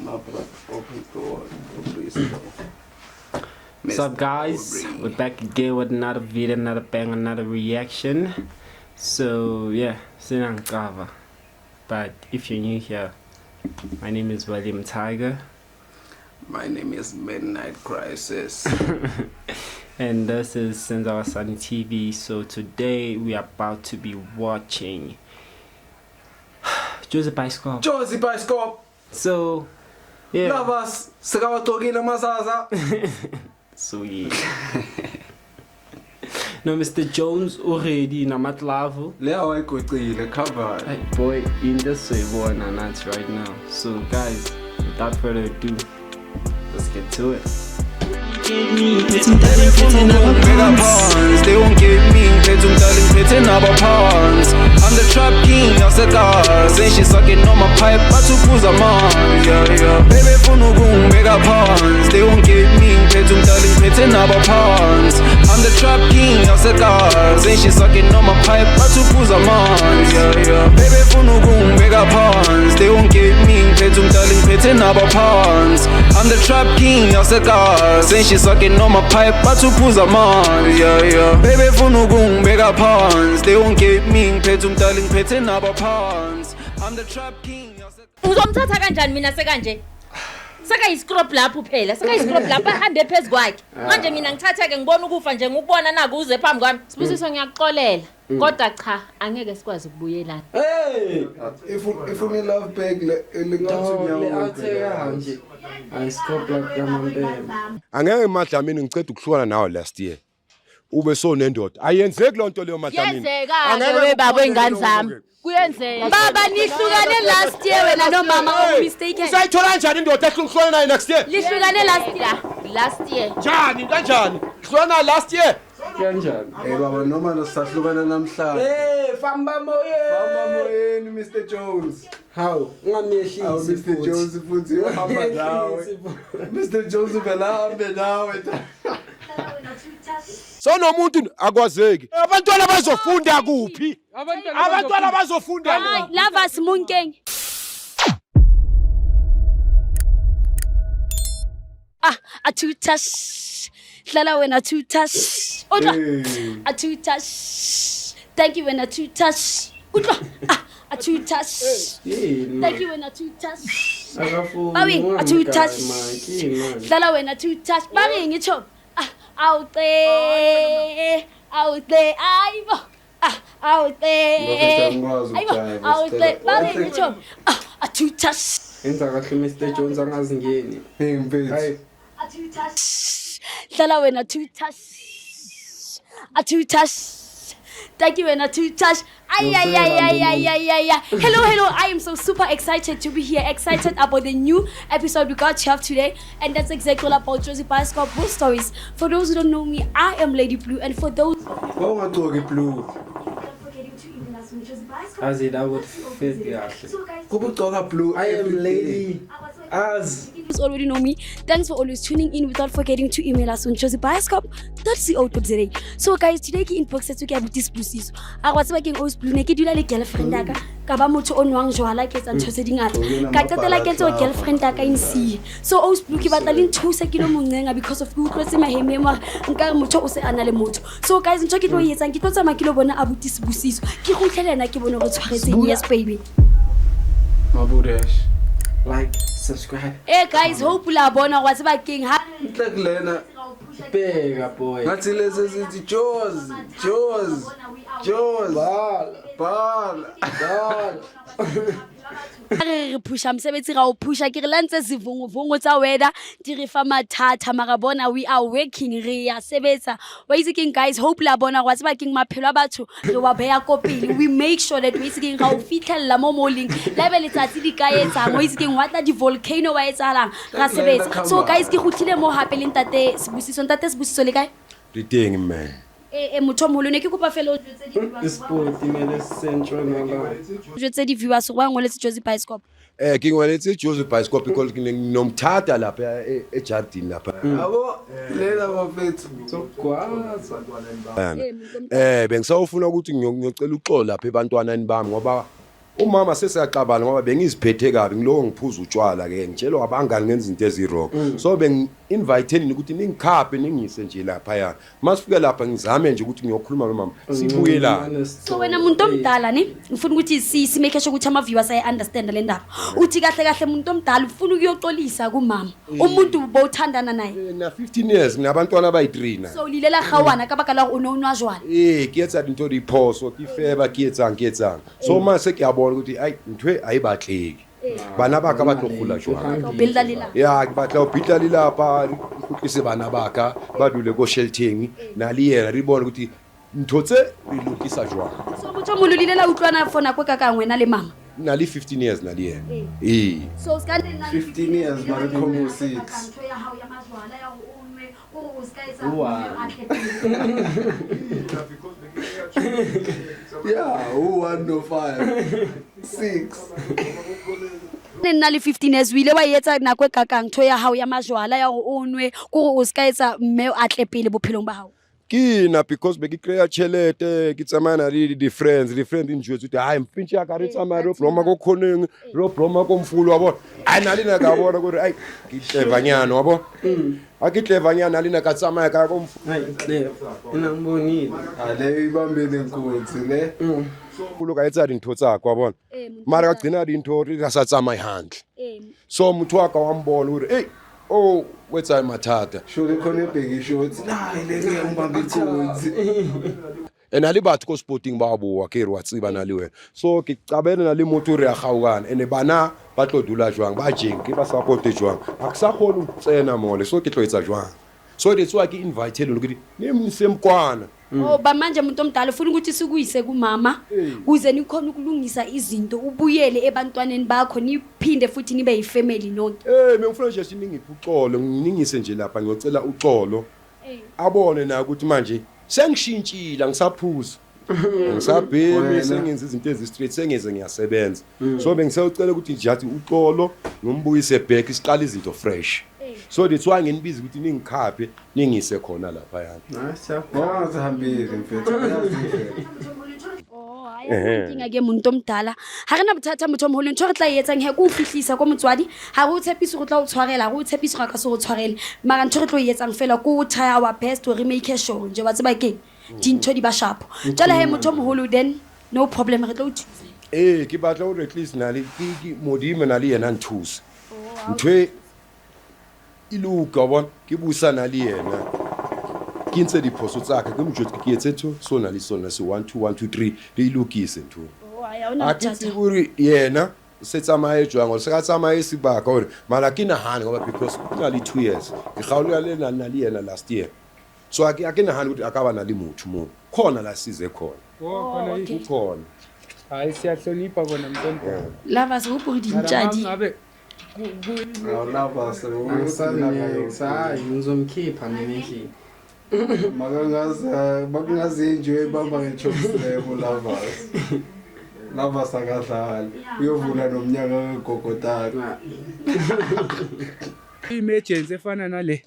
My brother, open door. Please go. What's up, guys? We're back again with another video, another bang, another reaction. So yeah, Sinangkava. But if you're new here, my name is William Tiger, My name is Midnight Crisis. and this is Senzabasani TV. So today we are about to be watching Jozi Bioscope. Jozi Bioscope. So yeah, Lovers. Sekawagcokile mazaza. so yeah. No, Mr. Jones already namatlavu. Le awayigocile cover. Hey boy, in this one and that's right now. So guys, without further ado, let's get to it. Beka phansi, they won't get me. Ngiphethe umdali ngiphethe nabaphansi. I'm the trap king yasekasi. And she sucking on my pipe, bathi uphuza amanzi. Yeah. Baby funa ukungibeka phansi, they won't get me. Ngiphethe umdali ngiphethe nabaphansi. I'm the trap king yasekasi. And she sucking on my pipe, bathi uphuza amanzi. Yeah. Baby funa ukungibeka phansi, they won't get me. Ngiphethe umdali ngiphethe nabaphansi. I'm the trap king yasekasi. And she sucking on my pipe, bathi uphuza amanzi. Yeah. Baby funa ukungibeka phansi, they won't get me. Ngiphethe umdali ngiphethe nabaphansi. I'm the trap king yasekasi. Uzomthatha kanjani mina sekanje? Sekayiscrop lapho phela, sekayiscrop lapho ahambe phezu kwakhe. Manje mina ngithatha-ke ngibona ukufa nje ngikubona naku uze phambi kwami. Sibusiso ngiyakuxolela. Kodwa cha, angeke sikwazi ukubuyelana. Hey! If une love bag le No, le kanje. I scope like kamambele. Angeke madlamini ngiceda ukuhlukana nawe last year ube sonendoda ayenzeki loo nto leyo madlamini. Kuyenzeka-ke Angeke we baba kukhona wey'ngane lokho zami. ke. Kuyenzeka. Baba nihlukane last year wena nomama oh mistaken. Usayithola kanjani indoda ehluhlukana nayo next year? Lihlukane last year. Last year. Njani kanjani hlukana nayo last year? Kanjani? Hey baba noma sahlukana namhlanje. Hey, famba moyeni. Hamba moyeni Mr Jones. How? Ungamehlisi. Awu Mr Jones futhi uhamba nawe. Mr Jones vele ahambe nawe. Sonomuntu akwazeki abantwana bazofunda kuphi? Abantwana bazofunda kuphi? Lovers Munkeng. Ah, a two touch. Hlala wena two touch. Utlwa. A two touch. Thank you wena two touch. Utlwa. Ah, a two touch. Yini? Thank you wena two touch. Akafuni. Babi, a two touch. Manje. Hlala wena two touch. Babi ngitsho. Ah, awuce. Awuce. Ayibo. Ah, awuce. Lokho angikwazi Ayibo. ukujiva, Awuce. sicela. Babi ngitsho. Ah, a two touch. Enza kahle Mr Jones angazingeni. Hey mfethu. Hayi. A two touch. Hlala wena two touch. A two touch. Thank you wena two touch. Ay ay ay ay ay ay ay ay. Hello hello. I am so super excited to be here. Excited about the new episode we got to have today, and that's exactly all about Jozi Bioscope Blue Stories. For those who don't know me, I am Lady Blue, and for those Wawungagcoki blue. forgetting to email us on Jozi Bioscope. Azi that would fit kahle. So guys, Kuba ugcoka blue. I am every day. lady Az. You already know me. Thanks for always tuning in without forgetting to email us on josiebioscope.co.za. So guys, today ke inbox etso ke abuti Sibusiso. A re wa tseba keng Ausi Blue ne ke dula le girlfriend ya ka. Ka ba motho o nwang jwala ke etsa ntho tse dingata. Ka qetela ke entse hore girlfriend ya ka e nsiye. So Ausi Blue ke batla le nthuse ke lo mo ncenga because of ke utlwetse mahemeheme hore nkare motho o se a na le motho. So guys, ntho ke tlo e etsang ke tlo tsamaya ke lo bona abuti Sibusiso. Ke kgutle le yena ke bone hore o tshwaretseng. Yes baby. Mabudesh. Like, subscribe. Eh guys, hope la bona hore wa tseba keng ha Ntle kulena Bheka boy. ngathi lezi sithi Jozi, Jozi, Jozi. Bala. Bala. Bala. Re re phusha mosebetsi ra o phusha ke re la ntse sivunguvungu tsa weather di re fa mathata mara bona we are working re ya sebetsa wa itse keng guys hope la bona wa tseba keng maphelo a batho re wa beya ko pele we make sure that wa itse keng ra o fitlhella mo mo leng la ebe letsatsi di ka etsang wa itse keng wa tla di-volcano wa etsahalang ra sebetsa so guys ke kgutlile mo hape le ntate Sibusiso. Ntate Sibusiso le kae? Re teng mme. E motho o moholo ne ke kopa fela o jwetse di-viewers Isport imele sentshonalanga. o jwetse di-viewers hore wa ngoletse Jozi Bioscope. Ke ngwaletse Jozi Bioscope because ke ne nginomthatha lapha ejardini lapha. Yabo lela bafethu. Sokugwaza. Bengisawufuna ukuthi ngiyocela uxolo lapha ebantwaneni bami ngoba Umama sesiyaxabana ngoba bengiziphethe kabi, ngiloko ngiphuza utshwala ke, ngitshelwa abangani ngenza izinto ezi-wrong. So bengi-invite nini ukuthi ningikhaphe ningise nje laphaya. Masifika lapha ngizame nje ukuthi ngiyokhuluma nomama, sibuyelane. So wena muntu omdala ne, ngifuna ukuthi si-make sure ukuthi ama-viewers aye-understand le ndaba. Uthi kahle kahle muntu omdala ufuna ukuyoxolisa kumama, umuntu bowuthandana naye. Na 15 years nginabantwana abayi-3 na. So o lilela gawana ka baka la gore o ne o nwa jwala. Ee, ke etsa dintho diphoso, ke feba, ke etsang, ke etsang. So mase ke a bona ukuthi ai, ntho e ha e batleki. Bana ba ka ba tlo gola jwang? O builda lelapa. Ya, ke batla ho builda lelapa, re kgutlise bana ba ka, ba dule ko shelteng, na le yena re bone ukuthi ntho tse re lokisa jwang. So motho o moholo le ile la utlwana for nako e kakang wena le mama? Na le 15 years na le yena. Ee. So o ska nna le 15 years, mara khomo 6. Ntho ya hao ya majwala ya hore o nwe, o re o ska etsa One. mme a tle pele. Yeah, u-1 no 5. 6. Ne nna le 15 years o ile wa e etsa nako e kakang ntho ya hao ya majwala ya hore o nwe, ke hore o ska etsa mme a tle pele bophelong ba hao. Ke na because be ke kry-a tjhelete, ke tsamaya na le di-friends, di-friend di njwetse ukuthi hayi mpintshi ya ka re tsamaya re yo bloma ko khoneng, re yo bloma ko mfulu, wa bona. Ai na le nna ka bona gore ai ke clevernyana, wa bona. Ha ke clevernyana le nna ka tsamaya ka ya ko mfulu. Hayi, clever. Mina ngibonile. Leyo ibambile inkunzi le. Mfulu ka etsa dintho tsa ka, wa bona. Mara ka gcina dintho di sa tsamaye hantle. So motho wa ka wa mbona hore ei, o etsa mathata. Sho khona ebhekisho uthi nayi le ke ngibambe inkunzi. And ha le batho ko sporting ba boa ke re wa tseba na le wena. So ke qabene na le motho re a kgaokana, and bana ba tlo dula jwang, ba jeng ke ba support jwang. Ha ke sa kgone ho tsena mole, so ke tlo etsa jwang? So that's why ke invite lona ke ne msemkwana. Oh, ba manje umuntu omdala ufuna ukuthi sikuyise kumama ukuze nikhone ukulungisa izinto, ubuyele ebantwaneni bakho, niphinde futhi nibe yifamily nonke. Bengifuna nje siningiphe uxolo, nginingise nje lapha ngiyocela uxolo. Abone na ukuthi manje sengishintshile, angisaphuzi. Ngisabhemi, sengenza izinto ezi-straight, sengeze ngiyasebenza. So bengisacela ukuthi nje athi uxolo ngimbuyise back, siqale izinto fresh. So that's why nginibiza ukuthi ningikhaphe ningise khona lapha yana. Hayi, siyabonga. Wangasihambile mfethu. Uyazi indlela. Oh, hayi inkinga ke muntu omdala. Ha re na bothata motho o moholo, ntho re tla e etsang he ke o fihlisa ko motswadi, ha re o tshepise go tla o tshwarela, ha re o tshepise gore a ka se go tshwarele. Mara ntho re tlo e etsang fela ke o try our best hore re make sure nje wa tseba keng dintho di ba sharp. Jwale he motho o moholo then no problem, re tlo o thusa. Ee, ke batla hore at least na le ke Modimo na le yena nthuse. Ntho e e loka, wa bona, ke buisana le yena. Ke ntse diphoso tsa ka, ke mo jwetse ke etse ntho so na le sona se 1 2 1 2 3, re e lokise ntho. Oh, ha hona Ha ke bothata. tsebe hore yena se tsamaye jwang, hore se ka tsamaye sebaka hore mara ke nahane ngoba because ke na le 2 years. Ke kgaola le na le yena last year. So ha ke nahane ukuthi a ka ba na le motho moo. Khona la size khona. Oh, okay. Ukhona. Hayi, siyahlonipha kona mntomdala. Lovers, hope hore dintja di. Ngabe Awunabasa Angisazi, hayi ngizomkhipha mina endlini. Makangaze bakungaze nje ibamba nge-chokeslam uLovers. Lovers akadlali. Uyovula nomnyaka wegogotana. Emergency efana nale.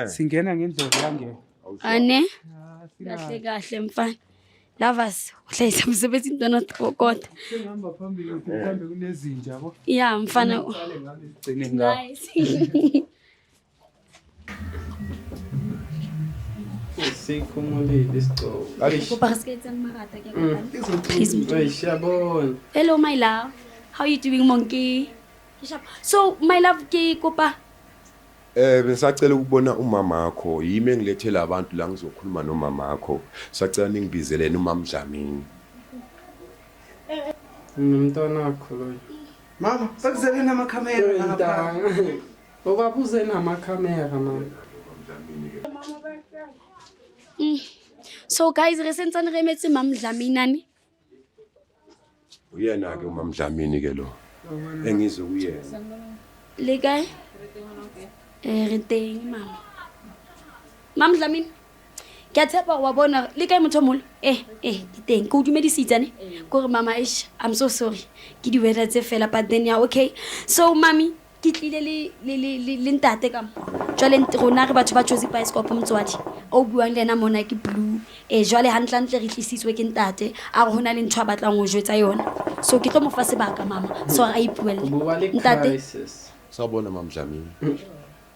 Singena ngendlovu yangena. Ane? Kahle kahle mfana. Lovers, o hlahisa mosebetsi ntwana kokota. Sengihamba phambili ukuthi mhlambe kunezinja yabo. Ya mfana. Qale ngami sigcine ngawo. Nice. Sikhumulile isigcobo. Kopa re se ka etsang marata ke a kopa. Please. Eish, siyabona. Hello my love. How you doing monkey? Ke sharp. So my love ke kopa Bengisacela ukubona umamakho, yimi engilethela abantu la ngizokhuluma nomamakho. Sacela ningibizelene uMam Dlamini. Nomntwana wakho loyo. Mama, sekuzele namakhamera lapha. Ntanga. Ubaba uze namakhamera mama. So guys, re sentsane re emetse Mam Dlamini nani? Uyena ke uMam Dlamini ke lo. Engizwe kuyena. Le kae? Re teng mama. Mam Dlamini. Ke a tshepa hore wa bona le kae motho o moholo? Ke teng. Ke o dumedisitse ne? Ke hore mama, eish, I'm so sorry. Ke di-weather tse fela, but then yeah, okay. So mami, ke tlile le ntate ka mo. Jwale rona re batho ba Jozi Bioscope motswadi. O buang le ena mona ke Blue. E jwale hantlentle re tlisitswe ke ntate, a re hona le ntho a batlang ho jwetsa yona. So ke tlo mo fa sebaka mama, so a ipuelle. Bua le Ntate. crisis. Sawubona Mamdlamini.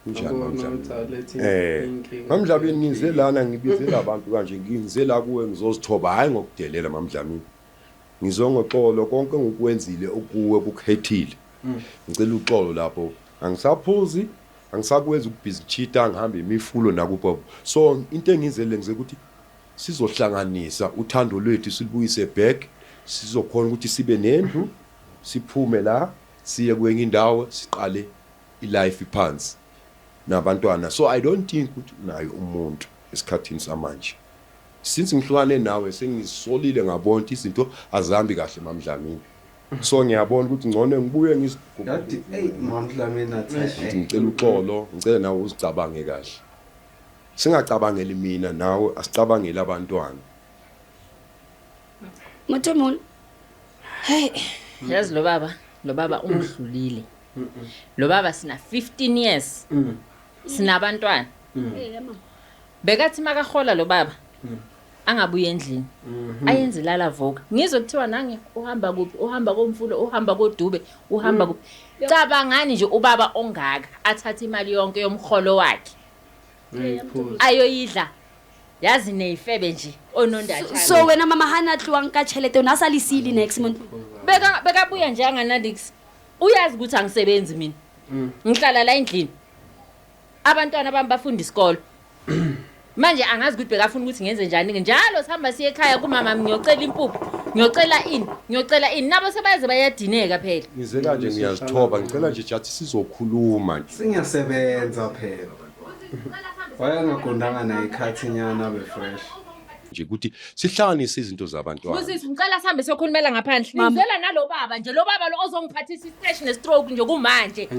Kunjani Sawubona, Mamdlamini? Mthabelethi, inkinga. Mamdlamini, ngize lana ngibizela abantu kanje, ngize la kuwe ngizozithoba, hayi ngokudelela Mamdlamini. Ngizongoxolo konke engikwenzile okuwe kukhethile. Ngicela uxolo lapho. Angisaphuzi, angisakwenza ukubhizi cheater, ngihambe imifulo nakupho. So into engizele ngize ukuthi sizohlanganisa uthando lwethu silubuyise back, sizokhona ukuthi sibe nendlu, siphume la siye kwenye indawo, siqale ilife phansi nabantwana. So I don't think ukuthi unayo umuntu esikhathini samanje. Since ngihlukane nawe sengisolile, ngabona ukuthi izinto azihambi kahle Mamdlamini. So ngiyabona ukuthi ngcono ngibuye Yathi ey Mamdlamini athi ngithi ngicela uxolo, ngicela nawe uzicabange kahle. Singacabangeli mina nawe, asicabangeli abantwana. Motho moholo. Hey, yazi lo baba, lo baba ungihlulile. Lo baba sina 15 years. Sinabantwana. Bekathi makahola lo baba angabuye endlini. Ayenze lala vuka. Ngizwe kuthiwa nange uhamba kuphi, uhamba komfulo, uhamba kodube, uhamba kuphi. Cabangani nje ubaba ongaka athatha imali yonke yomholo wakhe ayoyidla. Yazi neyifebe nje onondatshana. So wena mama hana tloang ka tjhelete o na sa le siile next month. Beka bekabuya nje anganalix. Uyazi ukuthi angisebenzi mina. Ngihlala la endlini. Abantwana bami bafunda isikolo. Manje angazi ukuthi bekafuna ukuthi ngenze njani ke. Njalo sihamba siye ekhaya kumama, ngiyocela impuphu, ngiyocela ini, ngiyocela ini. Nabo sebaze bayadineka phela. Ngize kanje ngiyazithoba, ngicela nje jathi sizokhuluma nje. Singasebenza phela. Wayengagondanga naye ikhathi nyana be fresh. Nje ukuthi sihlanganise izinto zabantwana. Busisi, ngicela sihambe siyokhulumela ngaphandle. Ngizela nalo baba nje, lo baba lo ozongiphathisa i-stress ne-stroke nje kumanje.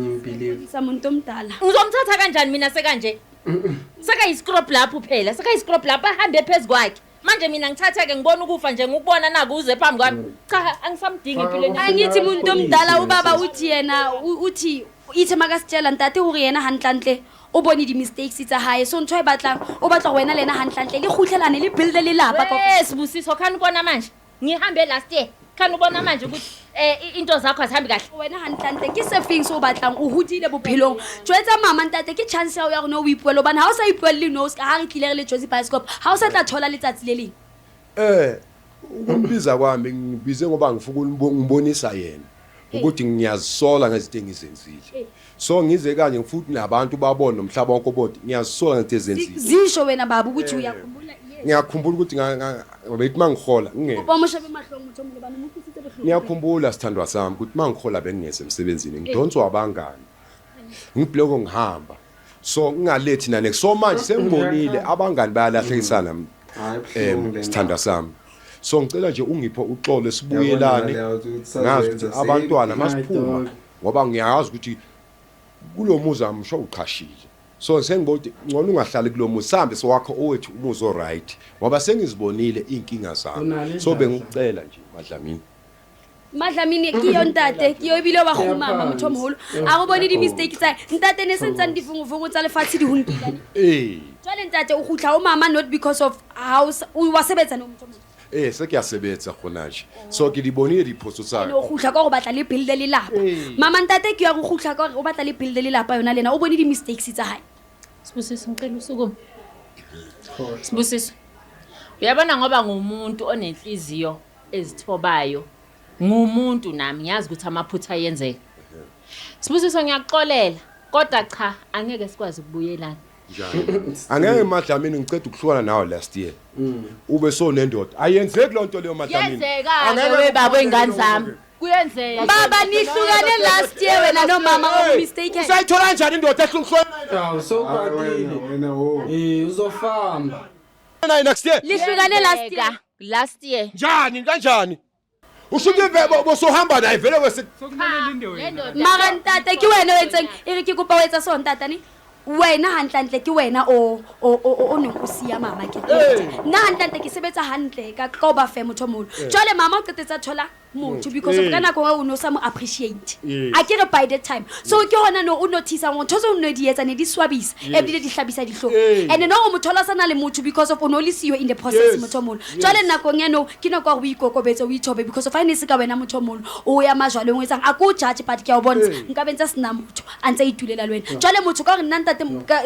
Sa muntu omdala. Ngizomthatha kanjani mina sekanje? Sekayi-scrop lapho phela, sekayi-scrop lapho ahambe phezu kwakhe. Manje mina ngithatha-ke ngibona ukufa nje ngikubona naku uze phambi kwami. Cha, angisamdingi empilweni yami. Angithi muntu omdala ubaba uthi yena uthi ithe makasitshela ntate hore yena hantlentle o bone di-mistakes tsa hae, so ntho e batlang o batla go wena le ena hantlentle le kgutlelane le builde lelapa ka Yes, Busiso, khani ubona manje. Ngihambe last year. Khani ubona manje ukuthi into zakho azihambi kahle. Wena hantlentle ke se feng se o batlang, o hodile bophelong. Jwetsa mama ntate ke chance ya hao ya hore no o ipuelle, hobane ha o sa ipuelle no ska ha re tlile re le Jozi Bioscope, ha o sa tla thola letsatsi le leng. Ukumbiza kwami ngibize ngoba ngifuna ukubonisa yena ukuthi ngiyazisola ngezinto engizenzile. So ngize kanje ngifuthi nabantu babone nomhlaba wonke obodi, ngiyazisola ngezinto ezenzile. Zisho wena baba ukuthi uyakhumbula. Ngiyakhumbula ukuthi bethi mangihola ngingeke. Kopa mo shebe mahlong motho moholo bana mo utlwisitse bohloko. Ngiyakhumbula sithandwa sami ukuthi mangihola bengingeze emsebenzini, ngidonswa abangani. Ngibloko ngihamba. So ngingalethi nane. So manje sengibonile abangani bayalahlekisana sithandwa sami. So ngicela nje ungiphe uxolo sibuyelane. Ngazi ukuthi abantwana masiphuma ngoba ngiyazi ukuthi kulomuzi amsho uqhashile. So sengibona ukuthi ngcono ungahlali kulomuzi, sihambe sowakho owethu umuzi oright ngoba sengizibonile inkinga zami. So bengikucela nje Madlamini. Madlamini ke yo ntate, ke yo ebile wa kgumama motho moholo. A go bone di-mistake tsa hae. Ntate ne sentsane difunguvungu tsa lefatshe di ho nkilane. Jwale ntate o kgutla ho mama not because of how o wa sebetsa no motho moholo. Se ke a sebetsa gona nje. So ke di bonile diphoso tsa ka. O kgutla ka hore o batla le build lelapa. Mama ntate ke ya go kgutla ka hore o batla le build lelapa yona lena, o bone di-mistakes tsa hae. Sibusiso, ngicela usukume. Sibusiso. Uyabona ngoba ngumuntu onenhliziyo ezithobayo. Ngumuntu nami ngiyazi ukuthi amaphutha ayenzeka. Sibusiso, ngiyakuxolela kodwa cha angeke sikwazi ukubuyelana. Njani? Angeke Madlamini ngicela ukuhlukana nawe last year. Ube so nendoda. Ayenzeki lonto leyo Madlamini. Yenzeka ke we baba wengane zami. Kuyenzeka. Baba nihlukane last year wena no mama o mistake. Usayithola kanjani indoda ehluhlukana? Hawu so kwatile. Wena wo. Uzofamba. Nayi next year. Lihlukane last year. Last year. Njani kanjani? Usho ukuthi bosohamba naye vele wese. Sokumele linde wena. Mara ntate ke wena o etseng e re ke kopa o etsa so ntate ne. Wena hantlentle ke wena o o o neng o siya mama ke. Nna hantlentle ke sebetsa hantle ka ka o ba fe motho moholo. Jwale mama o qetetse thola Motho because of ka nako o no sa mo appreciate. A ke re by that time. So ke hona no o notice gore ntho tse o ne di etsa ne di swabisa ebile di hlabisa dihlong. And no o mo thola sana le motho because of o no le siyo in the process motho o moholo. Jwale nakong ya nou ke nako ya gore o ikokobetse o ithobe because of ha ne se ka wena motho o moholo o ya majwaleng o etsang a ko o judge but ke a o bontsha nka be ntse sena motho a ntse a itulela le wena. Jwale motho ka gore nna ntate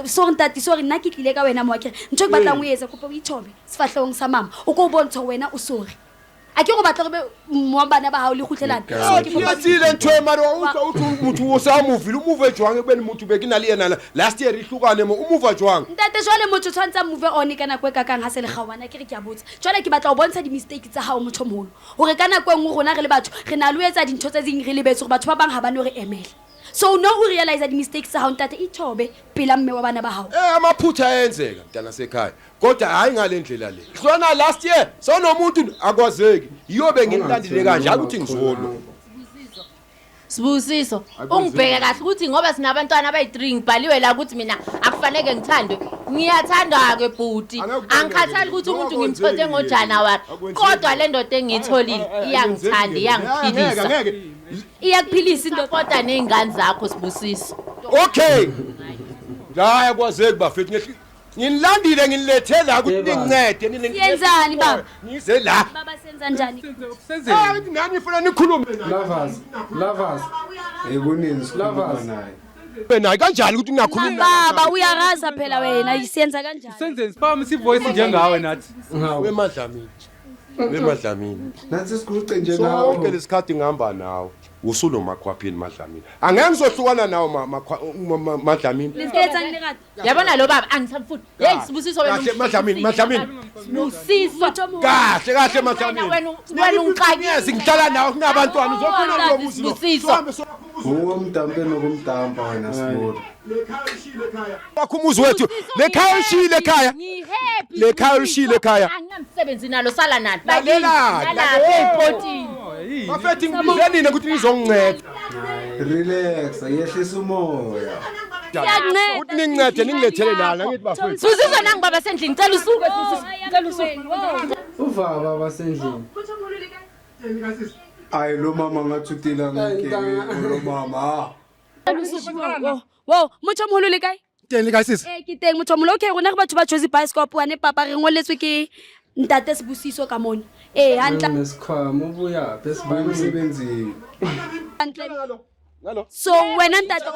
sorry ntate sorry nna ke tlile ka wena mo akere ntho e ke batlang o e etsa kopa o ithobe sefahlehong sa mama o ko o bontsha wena o sorry. A ke go batla gore mo bana ba hao le kgutlelane. So ke kopa Iyethile ntho e mara wa utlwa uthi motho o sa movile o move jwang ekubeni motho be ke na le yena last year ihlukane mo o move jwang. Ntate jwale motho tshwantse a move on ka nako e kakang ha se le kgaohane ke re ke a botsa. Jwale ke batla ho bontsha di-mistake tsa hao motho o moholo. Hore ka nako e nngwe rona re le batho re na le ho etsa dintho tse ding re lebetse hore batho ba bang ha ba no re emela. So no o realize di-mistakes tsa hao ntate ithobe pela mme wa bana ba hao. Amaphutha ayenzeka mntana sekhaya. Kodwa hayi ngale ndlela le. Hlona last year sonomuntu akwazeki. Iyobe ngimlandile kanje akuthi ngizolo. Sibusiso, ungibheke kahle ukuthi ngoba sinabantwana abayi-3 ngibhaliwe la ukuthi mina akufanele ngithandwe. Ngiyathandwa ke bhuti. Angikhathali ukuthi umuntu ngimthothe ngoJanuary. Kodwa le ndoda engiyitholile iyangithanda, iyangiphilisa. Iyakuphilisa indoda. Kodwa nezingane zakho Sibusiso. Okay. Hayi akwazeki bafethu. Nginilandile nginilethe la ukuthi ningincede nini. Siyenzani baba? Ngize la. Baba senza njani? Senzeni? Nani ifuna nikhulume naye. Lovers, lovers. Ekuninzi sikhuluma naye. Wena kanjani ukuthi ngingakhuluma naye? Baba uyaraza phela wena siyenza kanjani? Senzeni siphakamisa ivoice njengawe nathi. Wemadlamini. Wemadlamini. Nathi siguqe nje nawe. Sonke lesikhathi ngihamba nawe. Usulo makhwaphini Madlamini. Angeke ngizohlukana nawe Madlamini. Lisiketsani lerato. Yabona lo baba angisamfuni. Hey Sibusiso wena. Kahle Madlamini, Madlamini. Sibusiso. Kahle kahle Madlamini. Wena ungixakile. Ngihlala nawe kunabantwana uzofuna lo muzi lo. Sibusiso. Uwomdampe nokumdampa wena Sibulo. Wakho umuzi wethu. Lekhaya ushile ekhaya. Ngihappy. Lekhaya ushile ekhaya. Anginamsebenzi nalo sala nalo. Lalela. Nalapha epotini. Bafethu ngibize nina ukuthi nizonginceda. Relax, yehlisa umoya. Siyakunceda. Ukuthi ningincede ningilethele lana ngithi bafethu. Sibusiso nangu baba sendlini ngicela usuke Sibusiso. Ngicela usuke. Uvaba basendlini. Ayi lo mama ngathi utila ngenkebengu lo mama. Wo, motho o moholo le kae? Teng le kae sisi? Ke teng motho o moholo. Okay, rona re batho ba Jozi Bioscope wane papa re ngolletswe ke ntate Sibusiso ka mona. Hantle. Nesikhwama ubuya Emsebenzini. Hantle. So wena ntate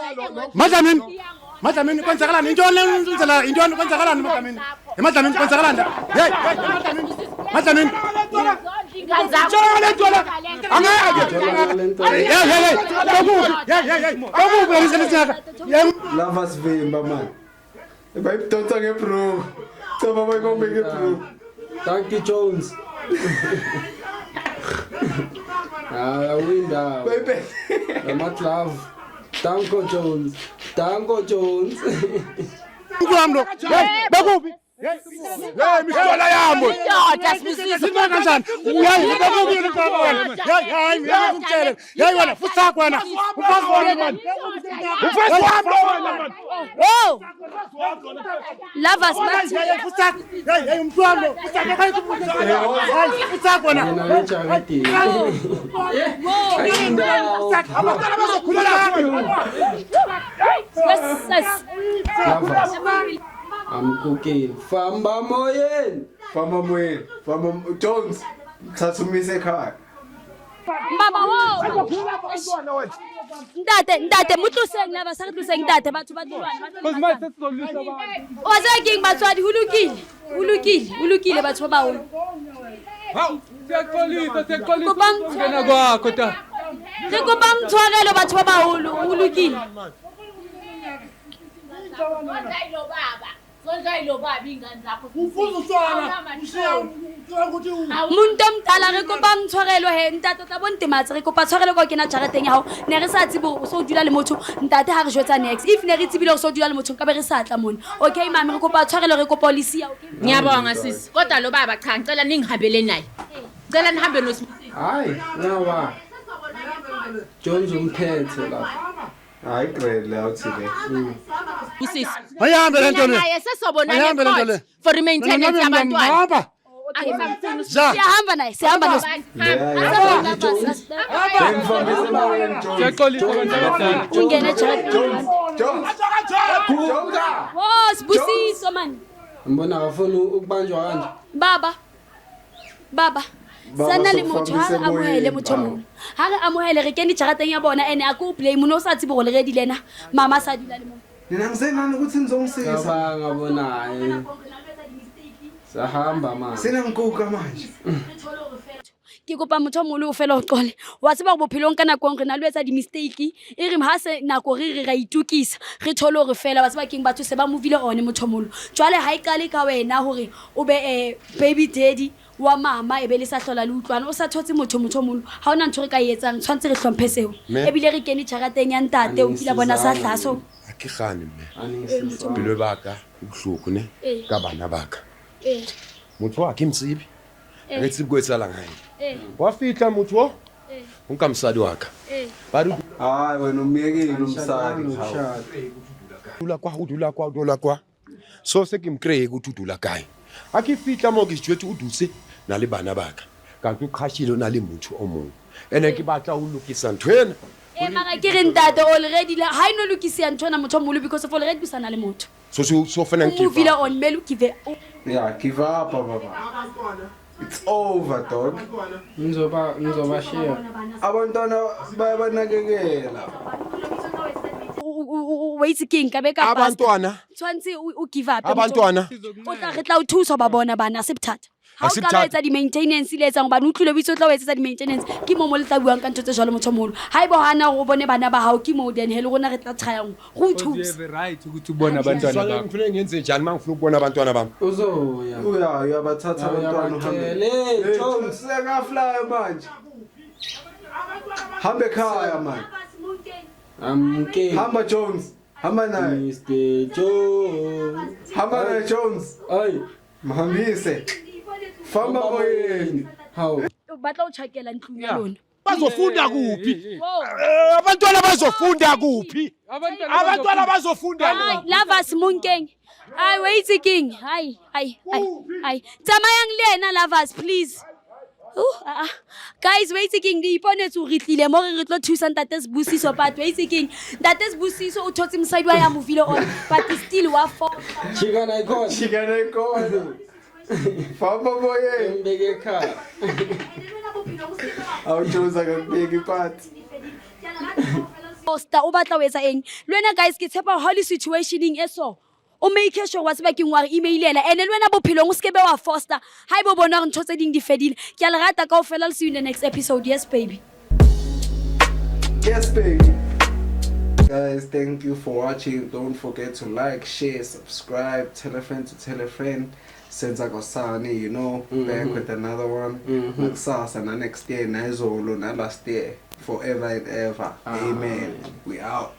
Madlamini, Madlamini kwenzakalani intoni le intoni kwenzakalani Madlamini? Madlamini kwenzakalani? Hey, hey Madlamini. Madlamini. Angeke. Hey hey hey. Hey hey hey. Bakuphi lesinyaka? Lava sivimba man. Bayidonsa ngebroom. Cha bayibambe ngebroom. Thank you Jones. Winda. Baby. Not love. Danko Jones. Danko Jones. Ukwami lo. Hey, bakuphi? Hey, mihlola yami. Indoda Sibusiso. Singa kanjani? Uyayi bakuphi lo baba wena? Hey, hayi, ngiyakutshela. Hey wena, futhi wena. Umfazi wami man. Umfazi wami lo wena man. Oh. Lovers bathi Futhi. Hey, hey umntu wami lo. Futhi akekho futhi. Futhi wena. Yena ejaridini. Ayindawo. Abantwana bazokhulula. Yes, yes. Lovers. I'm cooking. Famba moyeni. Famba moyeni. Famba Jones. Thatha umise ekhaya. Baba wo. Ntate, ntate motloseng lava sa re tloseng ntate batho ba tlolwana. Because manje sesizolwisa abantu. O tseba keng batswadi ho lokile. Ho lokile, ho lokile batho ba baholo. Hawu, siyaxolisa, siyaxolisa Kopang- ukungena kwakho ta. Re kopang tshwarelo batho ba baholo, ho lokile. Sondla ilo baba. Sondla ilo baba ingane zakho. Ufuza utshwala. Ushiya ukuthi Muntu omdala re kopang tshwarelo he ntate o tla bo ntematse re kopa tshwarelo ka ho kena jareteng ya hao. Ne re sa tsebe hore o so dula le motho ntate ha re jwetsa next. If ne re tsebile hore o so dula le motho nkabe re sa tla mona. Okay mama re kopa tshwarelo re kopa o le siya okay. Ngiyabonga sisi. Kodwa lo baba cha ngicela ningihambele naye. Ngicela nihambe noSibusiso. Hayi, nawa. Jones umphethe lapha. Hayi grade la uthi le. Sibusiso. Ayihambe le nto le. Naye sesobonana Ayihambe le nto le. for maintenance yabantwana. Hamba. Angisamfuni. Siyahamba naye, siyahamba naye. Ungene Jones. Wo, Sibusiso man. Ngibona akafuni ukubanjwa kanje. Baba. Baba. Sana le motho ha re amohele motho mong. Ha re amohele re kene jarateng ya bona ene a ko blame no sa tsebe gore le re lena. Mama sa dula le mo. Nina ngisenani ukuthi nizongisiza. Cabanga bonaye. Sahamba manje. Senangikuka manje. Ke kopa motho o moholo o fela o qole. Wa tseba gore bophelong ka nako re na le etsa di-mistake. E re ha se nako re ra itukisa. Re thole hore fela wa tseba keng batho se ba movile one motho o moholo. Jwale ha e qale ka wena hore o be baby daddy wa mama e be le sa hlola le utlwana. O sa thotse motho o moholo. Ha hona ntho re ka e etsang, tshwantse re hlomphe seo. Ebile re kene jarateng ya ntate o kila bona sa hlaso. Ha ke gane mme. Pelo ba ka bohloko ne ka bana ba ka. Motho wa ke mtsibi. Re tsebe go etsalang hae. Wa fihla motho o o nka mosadi wa ka. Ba re hayi wena umyekile umsadi. Dula kwa o dula kwa o dula kwa. So se ke mkreye ukuthi o dula kae. Ha ke fihla mo ke jwetse o dutse na le bana ba ka. Kanti o qhashile o na le motho o mong. Ene ke batla ho lokisa ntho ena. Mara ke re ntate already la ha ino lokisa ntho ena motho o moholo because of already busana le motho. So fana ke. Movile on melu give. Yeah, give up baba. It's over, dog. Ngizoba share. Abantwana bayabanakekela. Wait king ka be ka abantwana. Tshwantse o give up. Abantwana. O tla re tla o thusa ba bona bana se bothata. Ha o ka etsa di-maintenance le etsang hobane o tlile o itse o tla o etsetsa di-maintenance ke mo le tla buang ka ntho tse jwalo motho o moholo. Ha ebo hana hore o bone bana ba hao ke mo then he le rona re tla try-ang go o thusa. You have a right ukuthi ubone abantwana bakho. Ngifuna ngenze njani mangifuna ukubona abantwana bami? Uzoya. Uya uyabathatha abantwana uhambe. Jones sengafly manje. Hambe ekhaya manje. Amke. Hamba Jones. Hamba naye. Mr Jones. Hamba naye Jones. Ay, mhambise. Famba moyeni. Hawu. Batla o tjhakela ntlong ya lona. Bazofunda kuphi? Abantwana bazofunda kuphi? Abantwana bazofunda kuphi? Lovers Monkeng. Ay wait king. Ay ay ay ay. Tsamayang le yena lovers please. Guys wait king di iponetse o re tlile mo re tlo thusa ntate Sibusiso but wait king ntate Sibusiso o thotse mosadi wa ya movile on but still wa for. Chikana ikhona. Chikana ikhona. Famba moyeni. Mbeke ekhaya. Awujoza ngakubeka iphathi. Posta o batla o etsa eng? Le wena guys ke tshepa ha le situationing e so. O make sure wa tseba keng wa re emailela ene le wena bophelong o skebe wa foster. Ha ebo bona re ntho tse ding di fedile. Ke a le rata kaofela, le see you in the next episode. Yes baby. Yes baby. Guys, thank you for watching. Don't forget to like, share, subscribe, tell a friend to tell a friend. Senza Gosani, you know, back with another one. Nakusasa, na next year, na izolo, na last year, forever and ever. Amen. We out.